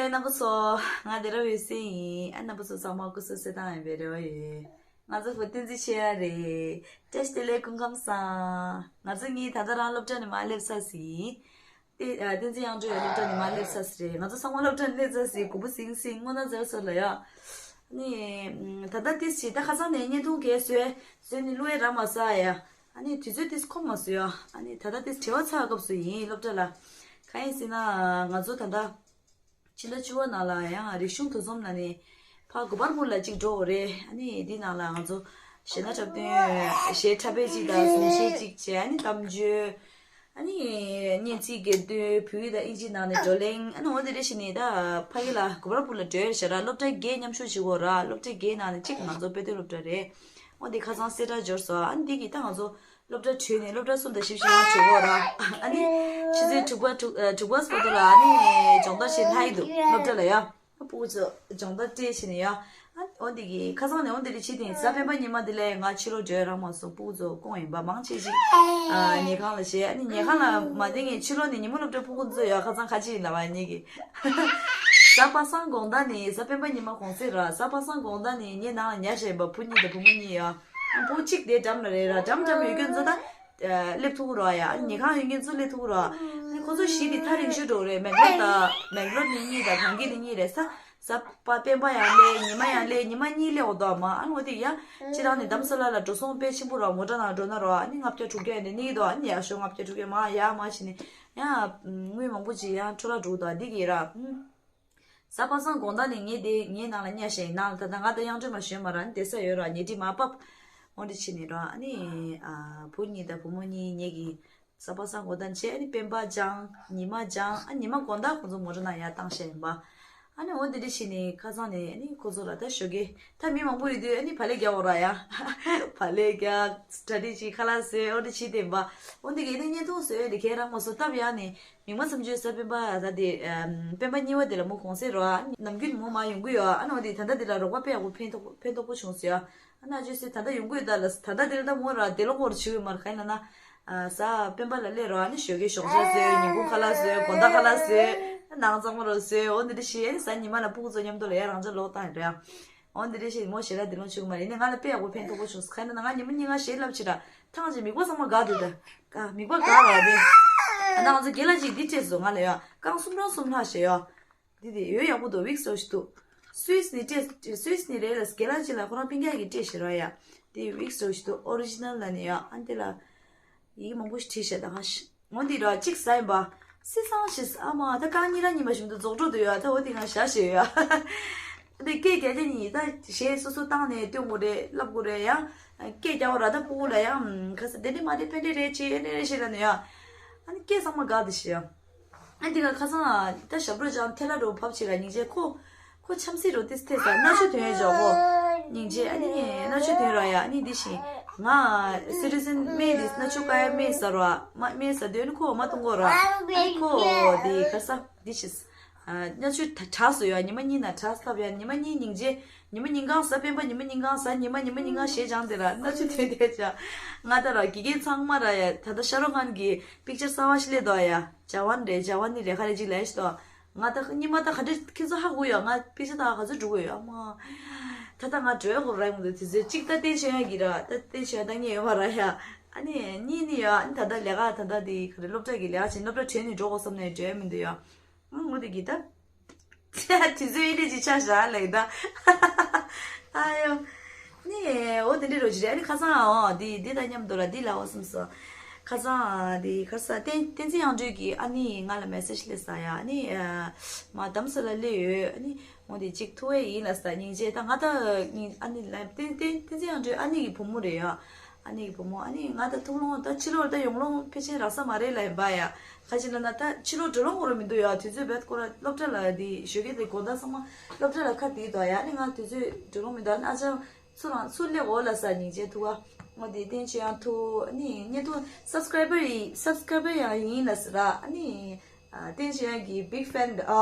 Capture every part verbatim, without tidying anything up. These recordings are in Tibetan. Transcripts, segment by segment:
རྣམ་པ་ཚོ། ང་དེ་ར་འོད་ཟེར་ཡིན། ཨ། རྣམ་པ་ཚོ་ཚང་མ་སྐུ་གཟུགས་གསལ་ཐང་ཡིན་པའི་རེ་བ་ཡོད། ང་ཚོ་བུ་བསྟན་འཛིན་ཆེ་ཡ་རེད། བཀྲ་ཤིས་བདེ་ལེགས། སྐུ་ཁམས་བཟང་། ང་ཚོ་གཉིས་ད་ལྟ་རང་སློབ་གྲྭ་ནས་མར་སླེབས་ཚར་ཟིན། ཏེ་ཨ། བསྟན་འཛིན་དབྱངས་སྒྲོན་ཡང་སློབ་གྲྭ་ནས་མར་སླེབས་ཚར་ཟིན་རེད། ང་ཚོ་ཚང་མ་སློབ་གྲྭ་ནས་སླེབས་ཚར་ཟིན། གོམ་པ་ཟིང་ཟིང་སྔོ་ན་ཟེར་སོ་ལ་ཡ། ནི་ད་ལྟ་ཏིས་ཅི་ད་ཁ་སང་ནས་བརྙན་ཐུང་གས་བཟོས་བཟོས་ནས་བླུགས་ཡས་རག་མ་སོང་ཡ། ཨ་ནི་དུས་ཚོད་ཏིས་ཁོམ་མ་སོང་ཡ། ཨ་ནི་ད་ལྟ་ཏིས་བྲེལ་བ་ཚ་བའི་སྐབས་སུ་ཡིན་སློབ་གྲྭ་ལ། གང་ཡིན་ཟེར་ན་ང་ཚོ་ད་ལྟ་ཕྱི་ཟླ་བཅུ་པ་ནང་ལ་ཡང་རིག་གཞུང་འདུ་འཛོམས་ལ་ནི་ཕར་གོ་པལ་པུར་ལ་གཅིག་འགྲོ་དགོས་རེད། ཨ་ནི་འདི་ནང་ལ་ང་ཚོ་གཞས་སྣ་འཁྲབ་སྟོན་གཞས་འཁྲབ་པའི་གཅིག་དང་གསུང་གཞས་གཅིག་བྱས། ཨ་ནི་གཏམ་བརྗོད། ཨ་ནི་སྙན་ཚིག་གི་འདོན། བོད་ཡིག་དང་དབྱིན་ཇི་ནང་ནས་བགྲོ་གླེང་། ཨ་ནི་འོ་དེ་རེ་ཞིག་ནས་ད་ཕ་གི་ལ་གོ་པལ་པུར་ལ་འགྲོ་ཡ་ཞེ་དྲག་སློབ་གྲྭ་བརྒྱད་མཉམ་ཞུགས་བྱེད་དགོས་ར། སློབ་གྲྭ་བརྒྱད་ནང་ནས་གཅིག་ང་ཚོ་དཔེ་སྟོན་སློབ་གྲྭ་རེད། འོ་དེ་ཁ་སང་གསལ་བསྒྲགས་འབྱོར་སོང་། ཨ་ནི་འདི་གི་ད་ང་ཚོ་སློབ་གྲྭ་གྲོལ་ནས་སློབ་གྲྭ་གསུམ་དང་ཞིབ་ཞིབ་ཡང་གྲོལ་དགོས་ར། ཨ་ནི་ཆུ་ཚོད་དྲུག་པ་དྲུག་ཨ། དྲུག་པ་སོ་དོ་ལ་ཨ་ནི་སྦྱོང་བརྡར་བྱེད་ལྷག་ཡི་འདུག་སློབ་གྲྭ་ལ་ཡ། ཕྲུ་གུ་ཚོ་སྦྱོང་བརྡར་སྤྲད་བྱས་ནས་ཡ། ཨ། འོ་འདི་གི་ཁ་སང་ནས་འོ་འདི་རེ་བྱེད་དེ་གཟའ་སྤེན་པ་ཉི་མ་འདི་ལས་ང་ཕྱི་ལོགས་འགྲོ་ཡ་རག་མ་སོང་། ཕྲུ་གུ་ཚོ་སྐོང་ཡིན་པ་མང་ཆེ་ཞིག་ཨ། ཉལ་ཁང་ལ་བྱས། ཨ་ནི་ཉལ་ཁང་ལ་མ་བསྡད་མཁན་ཕྱི་ལོགས་ནས་ཉིན་མོ་སློབ་གྲྭ་ཕྲུ་གུ་ཚོ་ཡ་ཁ་སང་ཁ་ཆེ་ཡིན་ལབ་པ་ཉིད་ཀྱི། གཟའ་པ་སངས་དགོང་དག་ནས་གཟའ་སྤེན་པ་ཉི་མ་གུང་སེང་ར། གཟའ་པ་སངས་དགོང་དག་ནས་ངའི་ནང་ལ་ཉལ་བཞག་ཡིན་པ་བུ་གཉིས་དང་བུ་མོ་གཉིས་ཡ། ཨ། བུ་གཅིག་དེ་འགྲམ་ལ་རེད་ར། འགྲམ་འགྲམ་ཡོད་མཁན་ཚོ་ད་སླེབས་ཐུབ་ཀྱི་རེད་ཡ། ཉལ་ཁང་ཡོད་མཁན་ཚོ་སླེབས་ཐུབ་ཀྱི་རེད། ཨ་ནི་ཁོ་ཚོ་གཞི་དེ་ཐག་རིང་ཤོས་འགྲོ་གི་རེད། མེག་ལོར་དང་མེག་ལོར་ནས་གཉིས་དང་གངས་སྐྱིད་ནས་གཉིས་རེད། གཟའ་གཟའ་པ་སྤེན་པ་ཡང་སླེབས། ཉི་མ་ཡང་སླེབས། ཉི་མ་གཉིས་སླེབས་འོ་དོ་མ། ཨ་ནི་འོ་དེ་ཡ། སྤྱིར་བཏང་ནས་རྡ་རམ་ས་ལ་ལ་འགྲོ་སོང་དཔེ་ཆེན་པོ་ར། མོ་ཊ་ནང་འགྲོ་ན་ར་ཨ་ནི་ལྔ་བརྒྱ་དྲུག་བརྒྱ་ཡན་དེ་གནས་ཀྱི་འདུག་ཨ་ནི་ཡར་ཞོགས་ལྔ་བརྒྱ་དྲུག་བརྒྱ་མ་ཡར་མར་བྱས་ནས་ཡང་དངུལ་མང་པོ་ཅིག་ཡང་འཕྲོ་བརླག་འགྲོ་གི་འདུག་འདི་གི་ར། ཨུམ། གཟའ་པ་སངས་དགོང་དག་ནས་ངས་དེ་ངའི་ནང་ལ་ཉལ་བཞག་ཡིན། ནང་ལ་ད་ལྟ་ང་དང་དབྱངས་སྒྲོན་མ་ཞོན་མ་ར། ཨ་ནི་བསྡད་ས་ཡོད་ར། ཉལ་ཁྲི་མར་ཕབ། འོ་འདི་བྱས་ནས་ར། ཨ་ནི་ཨ། བུ་གཉིས་དང་བུ་མོ་གཉིས་ངེད་ཀྱི་གཟའ་པ་སངས་དགོང་དག་བྱས། ཨ་ནི་སྤེན་པ་སྦྱངས། ཉི་མ་སྦྱངས། ཨ། ཉི་མ་དགོང་དག་ཁོང་ཚོ་མོ་ཊ་ནང་ཡར་བཏང་བཞག་ཡིན་པ། ཨ་ནི་འོ་འདི་འདྲ་བྱས་ནས་ཁ་སང་ནས་ཨ་ནི་ཁོ་ཚོ་ལ་ད་ཞོགས་ཀས་ད་མི་མང་པོ་ཡོད་དུས་ཨ་ནི་བག་ལེབ་རྒྱག་འོ་ར་ཡ། བག་ལེབ་རྒྱག་གྲ་སྒྲིག་བྱེད། ཁ་ལག་བཟོས། འོ་འདི་བྱས་བསྡད་པ། འོ་འདི་གི་ཨ་ནི་བརྙན་ཐུང་བཟོས་ལེ་ཁའི་རང་མ་བཟོ་སྟབས་ཡག་ནས། མིག་དམར་གསུམ་བཅུའི་གཟའ་སྤེན་པ་ད་དེ། ཨམ། སྤེན་པ་གཉིས་པ་དེ་ལ་མོ་གུང་སེང་རོ། ཨ། ནམ་རྒྱུན་མོ་མར་ཡོང་གི་ཡོད། ཨ་ནི་འོ་དེ་ད་ལྟ་དེ་ལ་རོགས་པ་དཔེ་ཡག་པོ་ཕན་ཐོགས་ཕན་ཐོགས་པོ་བྱུང་སོང་ཡ། ཨ་ནི་ཨ་ཅོ་སི་ད་ལྟ་ཡོང་གི་ཡོད་ད་ལ། ད་ལྟ་དེ་ལ་ད་མོ་ར་དེ་ལོ་སྐོར་བྱེད་ཡོད་མ་རེད། ག་ཡིན་ལབ་ན། ཨ། གཟའ་སྤེན་པ་ལ་སླེབས་རོ། ཨ་ནི་ཞོགས་ཀས་ཞོགས་ཇ་བཟོས། ཉིན་གུང་ཁ་ལག་བཟོས། དགོང་དག་ཁ་ལག་བཟོས། ནང་གཙང་མ་རོ་བཟོས། འོ་འདི་འདྲ་བྱས། ཨ་ནི་གཟའ་ཉི་མ་ལ་ཕྲུ་གུ་ཚོ་མཉམ་དུ་ལ་ཡ་རང་ཅག་ལོག་བཏང་ཡོད་རེད་ཡ། འོ་འདི་འདྲ་བྱས་མོ་ཞལ་ལག་འདི་ལོ་བྱུང་མ་རེད། ནི་ང་ལ་དཔེ་ཡག་པོ་ཕན་ཐོགས་པོ་བྱུང་སོང་། ག་ཡིན་ན་ང་ཉི་མ་གཉིས་ཀ་ཞལ་ལབ་ཕྱིན་ར། ཐང་ཆད་མིད་པ་ཚང་མ་འགག་འདུག་ད། ག་མིད་པ་འགག་ར་དེ། ཨ་ན་ང་ཚོ་རྒན་ལགས་ཅིག་འདི་སྤྲད་སོང་ང་ལ་ཡ། རྐང་གསུམ་རང་གསུམ་ལྷག་བྱས་ཡ། འདི་དེ་ཡོད་ཡག་པོ་འདུག་ཝིག་སི་རོ་ཞིག་འདུག་སུད་སི་ནས་སྤྲད། སུད་སི་ནས་རེད་ལ། རྒན་ལགས་ཅིག་ལ་ཁོ་རང་སྤུན་ཀྱག་གིས་སྤྲད་བཞག་ར་ཡ། དེ་ཝིག་སི་རོ་ཞིག་འདུག་ཨོ་རི་ཇི་ནལ་ལབ་ནས་ཡ། ཨ་འདི་ལ་ཡི་གེ་མང་པོ་ཞིག་བྲིས་བཞག་ད་ག་ཤི། འོ་འདི་ར་གཅིག་ཟ་ཡིན་པ། སི་སང་ཞིག་ཨ་མ་ད་རྐང་གཉིས་ར་གཉིས་མ་ཞིག་འདུག་རྫོགས་འགྲོ་འདུག་ཡ། ད་འོ་དེ་ང་ཞ་ཞེ་ཡོད་ཡ། འདི་སྐད་རྒྱག་རྒྱ་གཉིས་ད་གཞས་སོ་སོ་བཏང་ནས་སྟོན་དགོས་རེད། ལབ་དགོས་རེད་ཡ། སྐད་རྒྱག་འོ་ར་ད་ཕྲུ་གུ་ལ་ཡ། ཁ་ས་དེ་འདྲ་མ་རེད། ཕན་འདྲ་རེད། ཅེས་ཨེ་འདྲ་རེད་ཞེས་ལབ་ནས་ཡ། ཨ་ནི་སྐད་ཚང་མ་འགག་འདི་ཞེ་ཡ། ཨ་འདི་ག་ཁ་སང་ད་ཞབས་བྲོ་ཅང་ཐལ་ལ་རོ་ཕབ་ཅིག་ག་སྙིང་རྗེ་ཁོ། ཁོ་འཆམ་སྲིད་རོ་ཏིས་ཐེ་ས་སྣ་ཆུ་ཐོན་ཡོད་ཇོ་ཁོ། སྙིང་རྗེ་ཨ་ནི་སྣ་ཆུ་ཐོན་རོ་ཡ། ཨ་ནི་འདི་བཞིན་ང་སི་ཊི་ཟན་སྨན་འདི་སྣ་ཆུ་ཀ་ཡ་སྨན་ཟ་རོ། མ་སྨན་ཟ་དུས་ཨ་ནི་ཁོ་མ་བཏུང་གོ་རོ། ཨ་ནི་ཁོ་འདི་ག་ས་འདི་ཤིས། སྣ་ཆུ་ད་དྲག་སོ་ཡ། ཉི་མ་གཉིས་ན་དྲག་སྟབས་ཡ། ཉི་མ་གཉིས་སྙིང་རྗེ། ཉི་མ་གཉིས་གང་ཟ། སྤེན་པ་ཉི་མ་གཉིས་གང་ཟ། ཉི་མ་ཉི་མ་གཉིས་གང་ཞེས་སྦྱངས་དེ་ལ་སྣ་ཆུ་ཐོན་དེ་ཅ། ང་ད་ར་དགེ་རྒན་ཚང་མ་ར་ཡ། ད་ལྟ་ཤ་རོ་ཁན་གི་པིག་ཅར་གསར་བ་ཞིག་སླེབས་འདུག་ཡ། ཇ་ཝན་རེད། ཇ་ཝན་ནི་རེ་ཁ་རེ་ཅིག་ལས་ཤི་ཏོ། ང་ད་ཉི་མ་ད་ག་འདྲ་ཁྱེད་ཚོ་ཧ་གོ་ཡོད། ང་པི་ཤ་ད་ག་ཚོད་འགྲོ་གི་ཡོད་མ། ད་ད་ང་འགྲོ་ཡ་གོ་ར་ཡོང་འདུག་དེ་ཚོད་གཅིག་ད་བསྟན་ཆོས་ཡ་གི་ར། ད་བསྟན་ཆོས་ཡ་ད་ངས་ཡོད་པ་ར་ཡ། ཨ་ནི་གཉིས་ནི་ཡ། ཨ་ནི་ད་ད་ལས་ཀ་ད་ད་དེ་ག་རེ་སློབ་གྲྭ་གི་ལས་ཀ་བྱེད། སློབ་གྲྭ་གྲོལ་ནས་འགྲོ་དགོས་བསམ་ནས་འགྲོ་ཡ་མི་འདུག་ཡ། ཨ་ངོ་དེ་གི་ད། དུས་ཚོད་ཨེ་འདྲས་ཅིག་ཆགས་བཞག་ལེགས་ད། ཨ་ཡོ། ནི་འོ་དེ་འདྲས་རོ་ཅི་རེད། ཨ་ནི་ཁ་སང་འོ་དེ་དེ་དང་མཉམ་དུ་ལ་དེ་ལ་འོ་སེམས་སོ། ཁ་སང་དེ་ཁ་སང་བསྟན་བསྟན་འཛིན་དབྱངས་སྒྲོལ་གྱིས་ཨ་ནི་ང་ལ་མེ་སེ་ཇི་སླེབས་ས་ཡ། ཨ་ནི་མ་དམ་ས་ལ་སླེབས་ཡོད། ཨ་ནི་འོ་དེ་གཅིག་ཐུག་པ་ཡིན་ལ་ས་སྙིང་རྗེ། ད་ང་ད་སྙིང་ཨ་ནི་ལ་བསྟན་བསྟན་བསྟན་འཛིན་དབྱངས་སྒྲོལ་ཨ་ནི་གི་བུ་མོ་རེད་ཡ། ཨ་ནེ་གི་བུ་མོ། ཨ་ནི་ང་ད་ཐུག་ལོང་ད་ཕྱི་ལོགས་ད་ཡོང་ལོང་ཕལ་ཆེར་རག་ས་མ་རེད་ལབ་ཡིན་པ་ཡ། ག་ཅི་ལབ་ན་ད་ཕྱི་ལོགས་འགྲོ་ལོང་འོ་ར་མི་འདུག་ཡ། དུས་ཚོད་བེད་ཁོ་ར་སློབ་གྲྭ་ལ་དེ་ཞོགས་ཀས་དེ་དགོང་དག་ཚང་མ་སློབ་གྲྭ་ལ་ཁ་དེ་དོ་ཡ། ཨ་ནི་ང་དུས་ཚོད་འགྲོ་ལོང་མི་འདུག་ཨ་ནི་ཨ་ཅག་ཚུར་རང་ཚུར་སླེབས་འོ་ལ་ས་སྙིང་རྗེ་ཐུག་ག་འོ་དེ་བསྟན་ཆོས་ཡང་ཐུག་ཨ་ནི་ཉེ་དུ་སབ་སི་ཀ་རའི་བར་ཡི་སབ་སི་ཀ་རའི་བར་ཡང་ཡིན་ལ་ས་ར། ཨ་ནི་བསྟན་ཆོས་ཡང་གི་བིག་ཕེན་རེད། ཨ་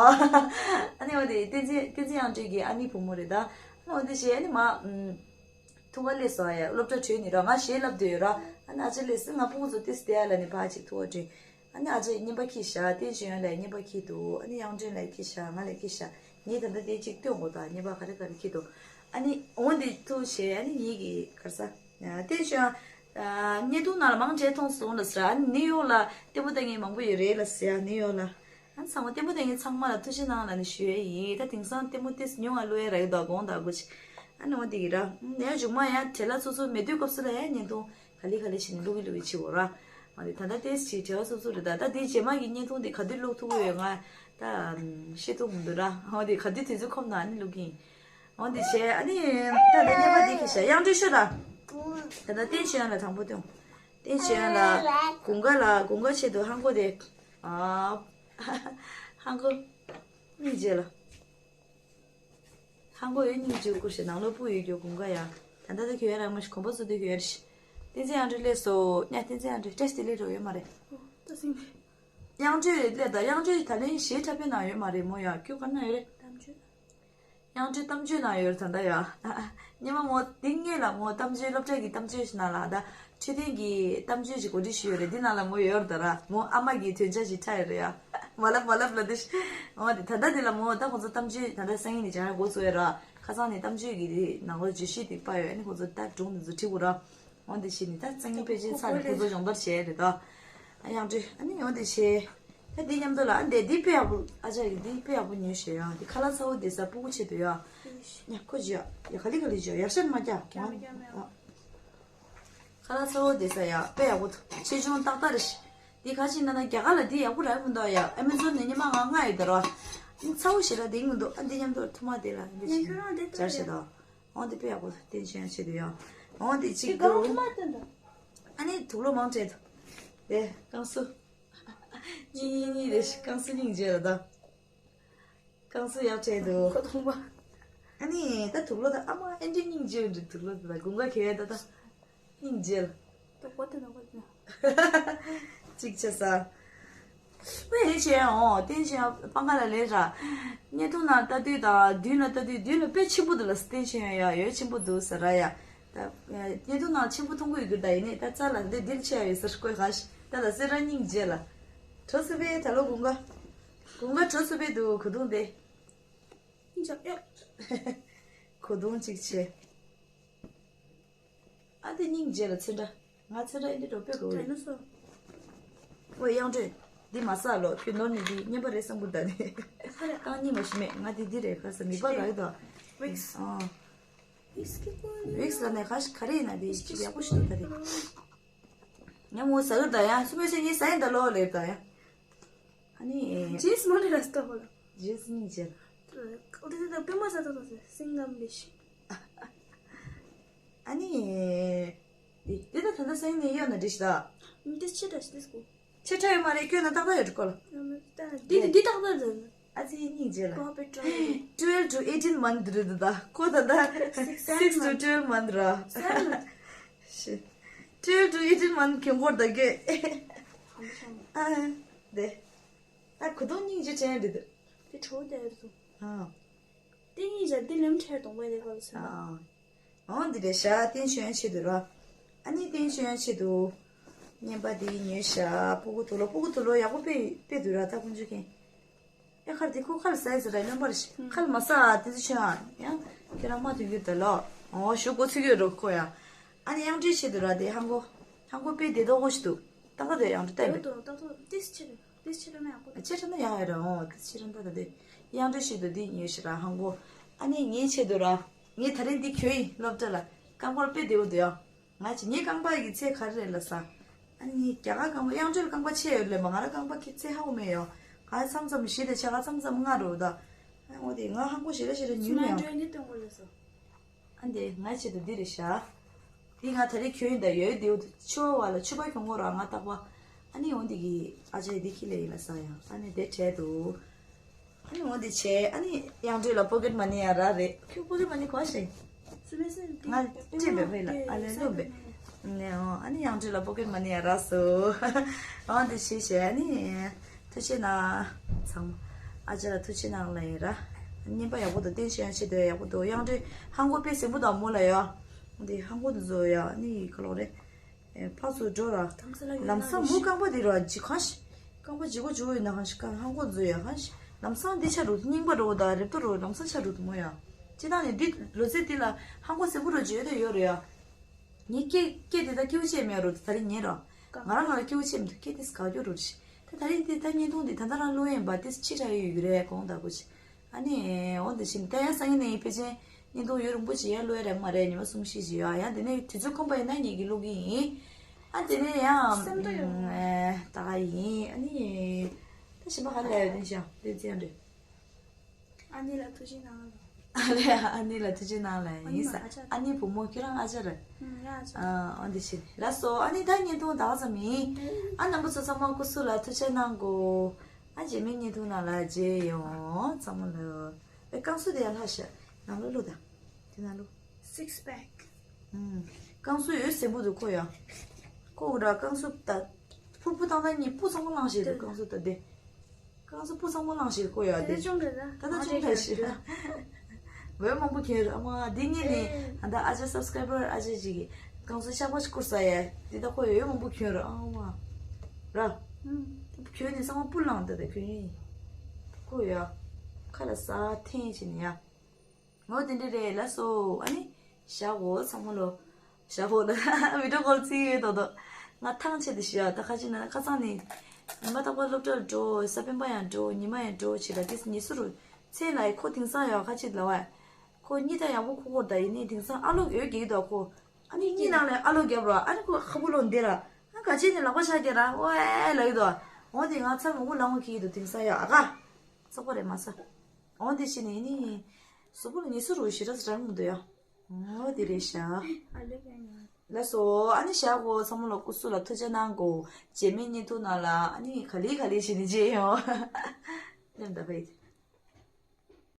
ཨ་ནི་འོ་དེ་བསྟན་འཛིན་བསྟན་འཛིན་དབྱངས་སྒྲོལ་གི་ཨ་ནེ་བུ་མོ་རེད་ད། ཨ་ནི་འོ་དེ་བྱས་ཨ་ནི་མ། ཐུག་ག་སླེབས་སོང་ཡ། སློབ་གྲྭ་གྲོལ་ནས་ར། ང་གཞས་ལབ་སྡོད་ཡོད་ར། ཨ་ནི་ཨ་ཅག་སླེབས་སོང་། ང་ཕྲུ་གུ་ཚོ་ཏིས་བསྡད་ཡ་ལ་ནི་ཕར་ཅིག་ཐུག་ག་འགྲོ། ཨ་ནི་ཨ་ཅེ་རྔན་པ་ཁྱེར་ཤག་བསྟན་ཆོས་ཡང་ལ་རྔན་པ་ཁྱེར་འདུག་ཨ་ནི་དབྱངས་སྒྲོན་ལ་ཁྱེར་ཤག་ང་ལ་ཁྱེར་ཤག་ངས་ད་ལྟ་དེ་གཅིག་སྟོན་དགོས་ད། རྔན་པ་ག་རེ་ག་རེ་ཁྱེར་འདུག་ཨ་ནི་འོ་འདི་ཐུག་བྱས། ཨ་ནི་ངེད་ཀྱི་ག་རེ་ཟ། བསྟན་ཆོས་ཡང་བརྙན་ཐུང་ནང་ལ་མང་ཆེ་མཐོང་སོང་ལ་ཟེར། ཨ་ནི་ནིའུ་ཡོག་ལ་ལྟད་མོ་ལྟ་མཁན་མང་པོ་ཡོད་རེད་ལ་ཟེར། ནིའུ་ཡོག་ལ། ཨ་ཚང་མ་ལྟད་མོ་ལྟ་མཁན་ཚང་མ་ལ་ཐུགས་རྗེ་གནང་ལབ་ནས་ཞུ་ཡས་ཡིན། ད་དེང་སང་ལྟད་མོ་ཏོག་ཙམ་ཉུང་བ་བླུག་ཡས་རག་གི་འདུག་དགོངས་དག་གོ་ཆེ། ཨ་ནི་འོ་དེ་གི་ར། ཡང་མཇུག་མ་ཡང་བྲེལ་བ་ཚུབ་ཚུབ་མེད་དུས་སྐབས་སུ་ལ་ཡང་བརྙན་ཐུང་ག་ལེ་ག་ལེ་བྱས་ནས་བླུག་གི་བླུག་གི་བྱེད་འོ་ར། འོ་དེ་ད་ལྟ་ཏོག་ཙམ་ཅིག་བྲེལ་བ་ཚུབ་ཚུབ་རེད། ད་ད་དེ་རྗེས་མ་གི་བརྙན་ཐུང་དེ་ག་དུས་བླུག་ཐུབ་ཀྱི་ཡོད་ང་ད་ཤེས་ཐུབ་མི་འདུག་ར། འོ་དེ་ག་དུས་དུས་ཚོད་ཁོམ་ན་ཨ་ནི་བླུག་གི་ཡིན། འོ་དེ་བྱས། ཨ་ནི་ད་ལྟ་རྔན་པ་འདི་ཁྱེར་ཤག་དབྱངས་སྒྲོན་ཤོད་ད། ད་ལྟ་བསྟན་ཆོས་ཡང་ལ་དང་པོ་སྟོན། བསྟན་ཆོས་ཡང་ལ་དགུན་ཁ་ལ་དགུན་ཁ་ཆེད་དུ་ཧང་གོ་དེ། ཨ། ཧང་གོ། སྙིང་རྗེ་ལ། ཧང་གོ་ཡོད་སྙིང་རྗེ་སྐུ་ཞེ་ནང་ལོ་སྤུ་ཡོད་རྒྱུ་དགུན་ཁ་ཡ། ད་ལྟ་ད་ཁྱོད་ཡ་རང་མ་ཞིག་གོམ་པ་སུ་དུ་ཁྱོད་ཡ་རེ་ཤི། བསྟན་འཛིན་དབྱངས་སྒྲོན་སླེབས་སོ། ཉ་བསྟན་འཛིན་དབྱངས་སྒྲོན་བཀྲ་ཤིས་བདེ་ལེགས་འགྲོ་ཡོད་མ་རེད། ད་སེང་གེ། དབྱངས་སྒྲོན་སླེབས་ད། དབྱངས་སྒྲོན་ད་ལན་གཞས་འཁྲབ་པའི་ནང་ཡོད་མ་རེད་མོ་ཡ། ཁྱོད་ག་ན་ཡོད་རེད། གཏམ་བརྗོད། དབྱངས་སྒྲོན་གཏམ་བརྗོད་ནང་ཡོད་རེད་ད་ལྟ་ཡ། སྙེ་མ་མོ་འདི་སྔོན་ལ་མོ་གཏམ་བརྗོད་སློབ་གྲྭ་གི་གཏམ་བརྗོད་ཞིག་ནང་ལ་ད་འཕྲོད་བསྟེན་གྱི་གཏམ་བརྗོད་ཞིག་གོ་སྒྲིག་ཞུས་ཡོད་རེད། འདི་ནང་ལ་མོ་ཡོད་རེད་ད་ར། མོ་ཨ་མ་གི་དོན་བྱ་ཞིག་འཁྲབ་ཡོད་རེད་ཡ། མ་ལབ་མ་ལབ་ལབ་དེ་ཤི། འོ་དེ་ད་ལྟ་འདི་ལ་མོ་ད་ཁོང་ཚོ་གཏམ་བརྗོད་ད་ལྟ་སང་ཉིན་ནས་སྦྱང་ཡ་འགོ་ཚུགས་ཡོད་ར། ཁ་སང་ནས་གཏམ་བརྗོད་ཀྱི་དེ་ནང་ལོ་བརྗོད་གཞི་དེ་པ་ཡོད། ཨ་ནི་ཁོང་ཚོ་ད་སྒྲུང་དེ་ཚོ་ཁྲིད་དགོས་ར། འོ་འདི་བྱས་ནས་ད་སང་ཉིན་དཔེ་ཆའི་ཚར་ནས་ཁོ་ཚོ་སྦྱོང་བརྡར་བྱས་རེད་ད། ཨ་དབྱངས་སྒྲོན་ཨ་ནི་འོ་འདི་བྱས། ད་འདི་མཉམ་དུ་ལ་ཨ་འདི་འདི་དཔེ་ཡག་པོ། ཨ་ཅག་གིས་འདི་དཔེ་ཡག་པོ་ཉོས་ཤག་ཡ། འདི་ཁ་ལག་ཚ་བོ་འདི་ཟ་སྤུ་གུ་ཆེད་དུ་ཡ། ཡ་ཁོ་ཅི་ཡ་ཡ་ག་ལི་ག་ལི་ཅོ་ཡར་ཤན་མ་རྒྱག་ཡ། ཁ་ལག་ཚ་བོ་འདི་ཟ་ཡ་དཔེ་ཡག་པོ་འདུག་ཆེ་ཆུང་ཏག་ཏག་རེད་ཤག་འདི་ག་ཅིག་ན་ན་རྒྱ་གར་ལ་འདི་ཡག་པོ་རག་མི་འདུག་ཡ། ཨ་མེ་ཛོན་ནས་ཉི་མ་ལྔ་ལྔ་ཡོད་ད་ར། ཚ་བོ་ཞེ་དྲག་འདི་མི་འདུག་ཨ་འདི་མཉམ་དུ་ཐུག་མ་དེ་ལ་འདི་ཉན་ཁྱོད་རང་འདི་ལྟ་སྦྱར་ཡ་ཤག་ད། འོ་འདི་དཔེ་ཡག་པོ་བསྟན་ཆེན་ཆེད་དུ་ཡ། འོ་འདི་གཅིག་འདུག་ཨ་ནི་དུག་ལོག་མང་དྲགས་འདུག་དེ་ཀང་སུ། གཉིས་གཉིས་གཉིས་རེད་ཤག་ཀང་སུ་སྙིང་རྗེ་ལ་ད། ཀང་སུ་ཡག་དྲགས་འདུག་ཁོ་ཐོང་པ། ཨ་ནི་ད་དུག་ལོག་ད་ཨ་མ་ཨེ་འདྲ་སྙིང་རྗེ་འདྲ། དུག་ལོག་ད་དགུན་ཁ་གས་ད་ད་སྙིང་རྗེ་ལ། ད་གོ་དེ་ན་གོ་དེ་ན། གཅིག་བྱས་ས། ཝེ་ཧེ་ཆེ་ཨོ་བསྟན་ཆེ་པང་ཁ་ལ་ལས་ར། བརྙན་ཐུང་ནང་ལྟ་དུས་དང་མདུན་ལ་ལྟ་དུས་མདུན་ལ་དཔེ་ཆེན་པོ་འདུག་ལ། བསྟན་ཆེ་ཡ་ཡོད་ཆེན་པོ་འདུག་ཟེར་ར་ཡ། ད་བརྙན་ཐུང་ནང་ཆེན་པོ་མཐོང་གི་ཡོད་གི་ད། ཡིན་ནའི་ད་རྩ་ལ་འདི་འདིར་ཆེ་ཡ་ཡོད་ཟེར་བཀོད་ག་ཤ་ད་ལ་སེ་ར་སྙིང་རྗེ་ལ། གྲོ་སི་པེ་ད་ལོ་དགུན་ཁ། དགུན་ཁ་གྲོ་སི་པེ་འདུག་གོ་དུང་དེ། ཨིན་ཅག་ཡ། གོ་དུང་གཅིག་ཆེ། ཨ་འདི་སྙིང་རྗེ་ལ་ཚོན་ཁྲ། ང་ཚོན་ཁྲ་ཨེ་འདི་འགྲོ་དཔེ་གོ་རེད། ཌའི་ནོ་སོར། ཨོ་དབྱངས་སྒྲོན། འདི་མ་ཟ་ལོ། ཁྱོད་ནོར་ནི་འདི་རྔན་པ་རེད་བསམ་གི་ད་ནི། ཧ་ལས། རྐང་གཉིས་མ་ཤི་མེད། ང་འདི་འདི་རེད་ཁ་ས་མི་པ་ག་ཡི་ད། ཝིགས། ཨ། ཝིགས་ལ་ནས་ཁ་ཤི་ག་རེ་ཡིན་ན་འདི་ཅིག་ཡག་པོ་ཞིག་འདུག་ད་རེད། ཉམ་མོ་ཟ་གི་ད་ཡ། སུ་མེད་སེ་ངས་ཟ་ཡིན་ད་ལོ་ལེར་ད་ཡ། ཨ་ནི། ཇེས་མ་ནི་ར་སྟ་ཧོ་ལ། ཇེས་སྙིང་རྗེ་ལ། ཨོ་དེ་དེ་དེ་པེ་མ་ས་ཏོ་ཏོ་སེ་སིང་གམ་ལེ་ཤི། ཨ་ནི། དེ་དེ་ད་ད་ད་སེང་ནས་ཡོད་ན་འདྲི་ཤི་ད། འདི་ཆེ་དྲགས་ཤི་དེ་སྐུ། ཆེ་དྲགས་ཡོད་མ་རེད། སྐྱོན་ན་ཏག་ཏག་ཡོད་གོ་ལ། འདི་འདི་འདི་ཏག་ཏག་རེད། ཨ་ཙི་སྙིང་རྗེ་ལ། པོ་པེ་ཏྲོ། Twelve to eighteen month རེད་ད། ཁོ་ད་ད་six to twelve month ར། Seven. Shit. Twelve to eighteen month གྱོན་གོར་ད་གི། ཨ། དེ། ད་གུ་དོང་སྙིང་རྗེ་ཅན་རེད་དེ། དེ་གྲོ་དེ་རེད་དོ། ཨ། དེ་སྙིང་རྗེ་དེ་ལེམ་ཁྲེར་གཏོང་བས་དེ་ག་ལ་སོང་། ཨ། འོ་འདི་རེད་ཤག་བསྟན་ཆོས་ཡང་ཆེད་དུ་ར། ཨ་ནི་བསྟན་ཆོས་ཡང་ཆེད་དུ། རྔན་པ་འདི་ཉོས་ཤག་སྤུ་གུ་དུག་ལོག་སྤུ་གུ་དུག་ལོག་ཡག་པོ་དཔེ་དཔེ་འདུག་ར་ད་ཀུན་སྤྱོད་མཁན། ཨེ་ཁར་དེ་ཁོ་ཁ་ལ་ཟས་ཟེར་ར་རློན་པར་ཤི། ཁ་ལ་མ་ཟ་དེ་ཚོ་ཆོས་ཨ། ཡང་ཁྱེད་རང་མ་ཐུག་གི་ད་ལོ། འོ་ཞུ་གོ་ཚུགས་ཡོད་རོ་ཁོ་ཡ། ཨ་ནི་དབྱངས་སྒྲོན་ཆེད་དུ་ར་དེ་ཧང་གོ། ཧང་གོ་དཔེ་བདེ་ཏོག་གོ་ཞིག་འདུག་ཏག་ཏག་དེ་དབྱངས་སྒྲོན་བལྟས་མེད། ཏག་ཏག་ཏིས་ཆེ་རེད། ཏིས་ཆེ་རེད་ན་ཡག་པོ་རེད། ཆེ་རེད་ན་ཡག་ཡོད་ར། འོ་ཏིས་ཆེ་རེད་ད་ད་དེ། དབྱངས་སྒྲོན་ཆེད་དུ་འདི་ཉོས་ཤི་ར་ཧང་གོ། ཨ་ནི་ངའི་ཆེད་དུ་ར། ངས་ད་རིང་འདི་གྱོན་ཡིན་སློབ་གྲྭ་ལ། རྐང་པར་དཔེ་བདེ་བོ་འདུག་ཡ། ང་ཅི་ངའི་རྐང་པ་ཡི་ཚད་ག་རེ་རེད་ལ་ས། ཨ་ནི་རྒྱ་གར་རྐང་པ་དབྱངས་སྒྲོན་རྐང་པ་ཆེ་ཡོད་ལེ་མ་ང་ར་རྐང་པ་ཁྱི་ཚད་ཧ་གོ་མེད་ཡོ། ང་མཚམས་མཚམས་བཞི་དང་ཕྱེད་ཀ་མཚམས་མཚམས་ལྔ་འགྲོ་ད། ཨ་འོ་དེ་ང་ཧང་གོ་ཞེ་རེ་ཞེ་རེ་ཉུལ་མེད་ཡོ། སྨན་སྒྲོན་གྱི་སྟོན་གོ་ལ་སོ། ཨ་འདི་ང་ཆེད་དུ་འདི་རེད་ཤག་འདི་ང་ད་རེས་གྱོན་ཡིན་ད་ཡོད་དེའུ་ཆུ་བ་བ་ལ་ཆུ་བ་གྱོན་གོ་ར་ང་རྟག་པ། ཨ་ནི་འོ་འདི་གི་ཨ་ཅག་འདི་ཁྱི་ལེ་ཡིན་ལ་ས་ཡ། ཨ་ནི་དེ་བྲལ་འདུག་ཨ་ནི་འོ་འདི་བྱས། ཨ་ནི་དབྱངས་སྒྲོན་ལ་པོ་ཀེཊ་མ་ནི་ཡང་རག་རེད། ཁྱོད་པོ་ཀེཊ་མ་ནི་གོ་ཤེས། སུ་མེད་སེ་ང་ཅེ་བེ་བེ་ལ་ཨ་ལེ་ལོ་བེ། ནེ་ཨོ་ཨ་ནི་དབྱངས་སྒྲོན་ལ་པོ་ཀེཊ་མ་ནི་ཡང་རག་སོ། འོ་འདི་བྱས་བྱས་ཨ་ནི་ཐུགས་རྗེ་གནང་། ཚང་མ་ཨ་ཅག་ལ་ཐུགས་རྗེ་གནང་ལ་ཡིན་ར། རྔན་པ་ཡག་པོ་འདུག་བསྟན་ཆོས་ཡང་ཆེད་དུ་ཡག་པོ་འདུག་དབྱངས་སྒྲོན་ཧང་གོ་དཔེ་ཟིན་པོ་དང་མོ་ལ་ཡ། འདི་ཧང་གོ་འདི་བཟོ་ཡ་ནི་ག་ལོག་རེད། ཕར་ཚུར་འགྲོ་ར། ལམ་སང་མོ་རྐང་པ་འདི་ར་ཇི་ཁ་ཤི། རྐང་པ་ལྗིད་པོ་ལྗིད་པོ་ཡོད་ན་གང་ཞིག་གང་ཧང་གོ་འཛུལ་ཡ་གང་ཞིག་ལམ་སང་འདི་ཆ་རུ་རྙིང་པ་རུ་དང་རེབ་ཏོ་རུ་ལམ་སང་ཆ་རུ་དུ་མོ་ཡ། ཅི་དང་ནི་འདི་ལོ་ཚད་འདི་ལ་ཧང་གོ་སེ་བུ་རུ་བརྗོད་དེ་ཡོད་རེད་ཡ། ངའི་སྐད་སྐད་དེ་ད་སྐྱིད་པོ་བྱས་མེད་རུ་ད་རིང་ཉེ་རོ། ང་རང་ང་ལ་སྐྱིད་པོ་བྱས་མི་འདུག་སྐད་དེ་ག་རྒྱུ་རུ་རེད། ད་ད་རིང་འདི་ད་བརྙན་ཐུང་འདི་ད་ད་རང་ལོ་ཡིན་པ་དེ་ཕྱི་དྲགས་ཡོད་ཡོད་རེད་དགོངས་དག་གོ་ཅི། ཨ་ནི་འོ་འདི་བཞིན་ད་ཡང་སང་ཉིན་ནས་ཡིན་ཕལ་ཆེར་བརྙན་ཐུང་ཡུན་རིང་པོ་ཅིག་ཡར་ལོས་རག་མ་རེད། ཉི་མ་གསུམ་བཞི་ཅིག་ཡོད། ཡང་དེ་ནས་དུས་ཚོད་ཁོམ་པ་ཡིན་ན་ངེད་ཀྱིས་ཀློག་གི་ཡིན། ཨ་དེ་ནས་ཡང་སེམས་ད་ཡོད་མ་ད་ག་ཡིན། ཨ་ནི་ད་གཞན་པ་ག་ལ་ཡོད་དེ་ཤ་དེ་ཙི་ཡང་རེད། ཨ་ནི་ལ་ཐུགས་རྗེ་གནང་ལ། ཨ་ལས་ཨ་ནི་ལ་ཐུགས་རྗེ་གནང་ལ་ཡིན་ས། ཨ་ནི་བུ་མོ་ཁྱེད་རང་ཨ་ཅག་རེད། ཨ་འདི་ཕྱིན་ལ་སོ། ཨ་ནི་ད་བརྙན་ཐུང་ད་ག་ཙམ་ཡིན། ཨ་རྣམ་པ་ཚོ་ཚང་མ་སྐུ་གཟུགས་ལ་ཐུགས་རྗེ་གནང་གོ། ཨ་རྗེས་མའི་བརྙན་ཐུང་ནང་ལ་མཇལ་ཡོང་ཚང་མ་ལ། ཨེ་རྐང་གསུམ་དེ་ཡང་ལྷག་ཤག་ནང་ལོ་ལོ་ད། དེ་ནང་ལོ། Six pack. ཨུམ། རྐང་གསུམ་ཡོད་སེམས་པོ་འདུག་ཁོ་ཡ། ཁོ་འུ་ར་རྐང་གསུམ་ད། ཕུར་བུ་བཏང་ད་གཉིས་སྤུ་ཚང་མ་བླངས་ཤེས་འདུག་རྐང་གསུམ་ད་དེ། རྐང་གསུམ་སྤུ་ཚང་མ་བླངས་ཤེས་ཁོ་ཡ་དེ། ད་ད་ཅུང་རེད་ད། ད་ད་ཅུང་རེད་ཤེས། འོད་མང་པོ་ཁྱེར་ཨ་མ་འདི་ངས་ནི་ཨ་ད་ཨ་ཅག་སབ་སི་ཀ་རའི་བར་ཨ་ཅག་ཅིག་གིས་རྐང་གསུམ་ཤག་པ་ཞིག་བསྐུར་ས་ཡ་དེ་ད་ཁོ་ཡ་འོད་མང་པོ་ཁྱེར་ཨ་མ། ར། ཁྱོད་ནི་ཚང་མ་སྤུ་བླངས་ད་ད་ཁྱོད་ཡིན། ཁོ་ཡ། ཁ་ལ་ས་འཐེན་བྱེད་ནི་ཡ། ངོ་དེ་འདྲ་རེད་ལ་སོ། ཨ་ནི། བཞག་གོ་ཚང་མ་ལོ། བཞག་གོ་ལ་བི་ཌིའོ་ཀོལ་བརྩི་ཡོད་དོ་དོ། ང་ཐང་ཆད་དེ་ཞུ་ཡ་ད་ཁ་ཅིག་ན་ཁ་སང་ནི། ཉི་མ་རྟག་པར་སློབ་གྲྭར་འགྲོ་ས་སྤེན་པ་ཡང་འགྲོ་ཉི་མ་ཡང་འགྲོ་བྱེད་ལ་དེ་ཉི་ཟུར་རུ་ཚེ་ལ་ཁོ་དེང་སང་ཡང་ཁ་ཅིག་ལ་བ། ཁོ་གཉིད་ད་ཡག་པོ་ཁུག་གོ་ད་ཡིན་ནི་དེང་སང་ཨ་ལོ་ཡོད་ཀྱི་དོ་ཁོ། ཨ་ནི་གཉིད་ནང་ལ་ཨ་ལོ་རྒྱབ་ར་ཨ་ནི་ཁོ་ཁ་བུ་ལོ་འདི་ར། ཨ་ག་ཅིག་ནི་ལག་པ་ཤ་རྒྱ་ར་ཨོ་ཨེ་ལ་ཡོད་དོ། འོ་དེ་ང་ཚ་མོ་གུ་ལང་བ་ཁི་ཡི་དོ་དེང་སང་ཡང་ཨ་ག་ཚོགས་པ་རེད་མ་ས། འོ་འདི་ཕྱི་ནས་ནི། གཟུགས་པོ་ལ་ཉི་ཟུར་རུ་ཞེ་དྲག་རང་མི་འདུག་ཡ། འོ་འདི་རེད་ཤག་ཨ་ལེ་ཡ་ཡ། ལགས་སོ། ཨ་ནི་བཞག་གོ་ཚང་མ་ལ་སྐུ་གཟུགས་ལ་ཐུགས་རྗེ་གནང་གོ། རྗེས་མའི་བརྙན་ཐུང་ནང་ལ་ཨ་ནི་ག་ལེ་ག་ལེ་བྱས་ནས་མཇལ་ཡོང་། སླེབས་ད་བས།